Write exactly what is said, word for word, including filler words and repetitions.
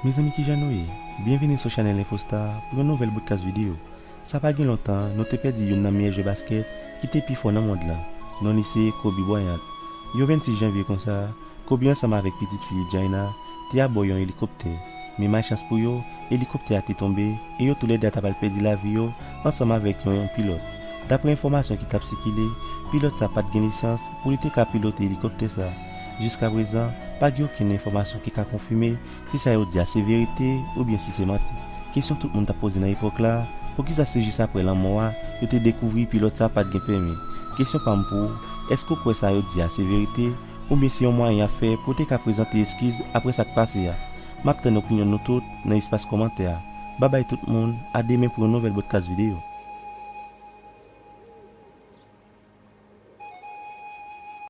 Mezanmi, kijan nou ye? Byenvini sou chanèl Infostar pou yon nouvèl podcast videyo. Sa pa gen lontan, nou te pèdi youn nan meyè jwè baskèt ki te pi fò nan mond lan. Non li se Kobe Bryant. Yon vennsis janvye konsa, Kobe ansanm avèk pitit fi li Jaina te abò yon elikoptè. Men malchans pou yo, elikoptè a te tonbe e yo toulède a ta pral pèdi lavi yo ansanm avèk yon, yon pilòt. Daprè enfòmasyon ki t ap sikile, pilòt sa pa t gen lisans pou li te ka pilote elikoptè sa. Jiskaprezan, pa gen okenn enfòmasyon ki ka konfime si sa yo di a se verite oubyen si se manti. Kesyon tout moun t ap poze nan epòk la, poukisa se jis aprè lanmò a yo te dekouvri pilòt sa pa t gen pèmi? Kesyon pa m pou ou, èske w kwè sa yo di a se verite, oubyen se yon mwayen y ap fè pou w te ka prezante eskiz aprè sa k pase a? M ap tann opinyon nou tout nan espas kòmantè a. Babay tout moun, a demen pou yon nouvèl podcast videyo.